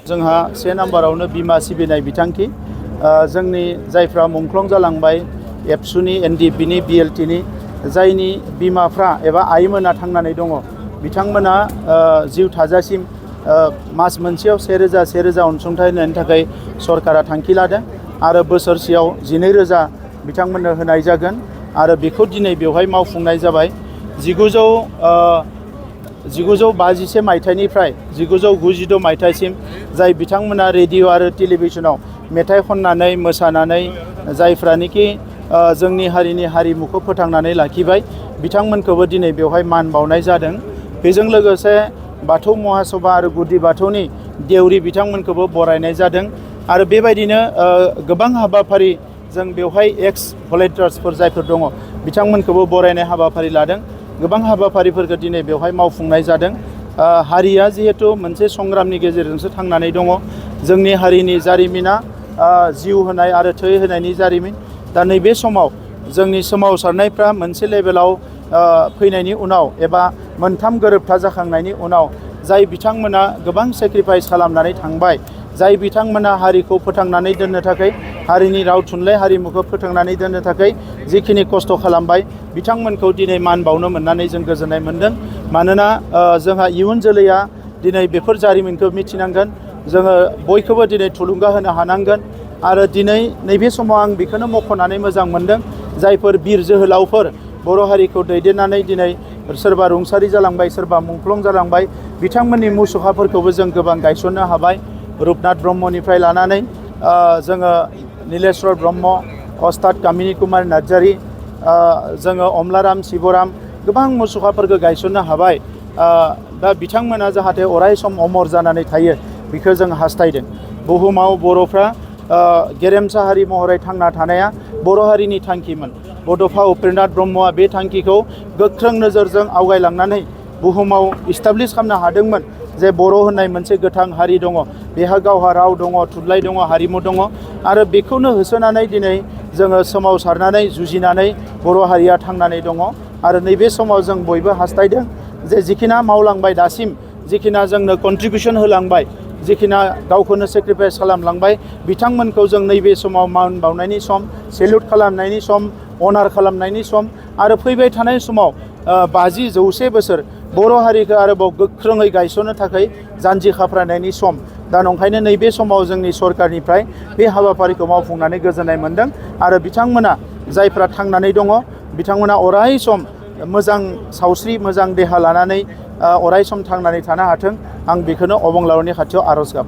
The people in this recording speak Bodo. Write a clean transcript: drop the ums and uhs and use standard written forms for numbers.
जोंहा से नाम्बारावनो बीमा सिबिनाय बिथांखि जोंनि जायफ्रा मुंख्लं जालांबाय एबसुनि एनडिएफबि बिएलटिनि जायनि बिमाफ्रा एबा आइमोना थांनानै दङ बिथांमोना जिउ थाजासिम मास मोनसेयाव 1000 अनसुंथाइ होनायनि थाखाय सरकारा थांखि लादों आरो बोसोरसेयाव 12000 बिथांमोननो होनाय जागोन आरो बेखौ दिनै बेवहाय मावफुंनाय जाबाय 1951 मायथाइनिफ्राय 1992 मायथाइसिम जाय बिथांमोना रेडिअ आरो टेलिभिजनाव मेथाइ खननानै मोसानानै जायफ्रानोखि जोंनि हारिनि हारिमुखौ फोथांनानै लाखिबाय बिथांमोनखौबो दिनै बेवहाय मान बावनाय जादों। बेजों लोगोसे बाथौ महासभा आरो गुदि बाथौनि देउरि बिथांमोनखौबो बरायनाय जादों आरो बेबायदिनो गोबां हाबाफारि जों बेवहाय एक्स भलेन्टियार्सफोर जायफोर दङ बिथांमोनखौबो बरायनाय हाबाफारि लादों। गोबां हाबाफारिफोरखौ दिनै बेवहाय मावफुंनाय जादों। हारिया जिहेतु मोनसे संग्रामनि गेजेरजोंसो थांनानै दङ। जोंनि हारिनि जारिमिना जिउ होनाय आरो थै होनायनि जारिमिन। दा नैबे समाव जोंनि सोमावसारनायफ्रा मोनसे लेभेलाव फैनायनि उनाव एबा मोनथाम गोरोबथा जाखांनायनि उनाव जाय बिथांमोना गोबां सेक्रिफाइस खालामनानै थांबाय, जाय बिथांमोना हारिखौ फोथांनानै दोननो थाखाय हारिनि राव थुनलाइ हारिमुखौ फोथांनानै दोननो थाखाय जिखिनि खस्थ' खालामबाय बिथांमोनखौ दिनै मान बावनो मोननानै जों गोजोननाय मोनदों। मानोना जोंहा इयुन जोलैया दिनै बेफोर जारिमिनखौ मिथिनांगोन। जोङो बयखौबो दिनै थुलुंगा होनो हानांगोन आरो दिनै नैबे समाव आं बेखौनो मख'नानै मोजां मोनदों जायफोर बिर जोहोलावफोर बर' हारिखौ दैदेननानै दिनै सोरबा रुंसारि जालांबाय, सोरबा मुंख्लं जालांबाय, बिथांमोननि मुसुखाफोरखौबो जों गोबां गायसननो हाबाय। रुपनाथ ब्रह्मनिफ्राय लानानै जोङो नीलेश्वर ब्रह्म, अस्ताद कामिनी कुमार नार्जारी, जोङो अमलाराम शिवराम गोबां मुसुखाफोरखौ गायसननो हाबाय। दा बिथांमोना जाहाथे अराय सम अमर जानानै थायो बेखौ जों हास्थायदों। बुहुमाव बर'फ्रा गेरेमसा हारि महरै थांना थानाया बर' हारिनि थांखिमोन। बड'फा उपेन्द्रनाथ ब्रह्मआ बे थांखिखौ गोख्रों नोजोरजों आवगायलांनानै बुहुमाव इस्टाब्लिश खालामनो हादोंमोन जे बर' होननाय मोनसे गोथां हारि दङ, बेहा गावहा राव दङ, थुनलाइ दङ, हारिमु दङ आरो बेखौनो होसोनानै दिनै जोङो सोमावसारनानै जुजिनानै बर' हारिया थांनानै दङ। आरो नैबे समाव जों बयबो हास्थायदों जे जिखिना मावलांबाय दासिम, जिखिना जोंनो कन्ट्रिबिउसन होलांबाय, जिखिना गावखौनो सेक्रिफाइस खालामलांबाय बिथांमोनखौ जों नैबे समाव मान बावनायनि सम, सेल्युट खालामनायनि सम, अनार खालामनायनि सम आरो फैबाय थानाय समाव 50-100 बोसोर बर' हारिखौ आरोबाव गोख्रोङै गायसननो थाखाय जानजि खाफ्रानायनि सम। दा नंखायनो नैबे समाव जोंनि सरकारनिफ्राय बे हाबाफारिखौ मावफुंनानै गोजोननाय मोनदों आरो बिथांमोना जायफ्रा थांनानै दङ बिथांमोना अराय सम मोजां सावस्रि, मोजां देहा लानानै अराय सम थांनानै थानो हाथों, आं बेखौनो अबंलावरनि खाथियाव आर'ज गाबो।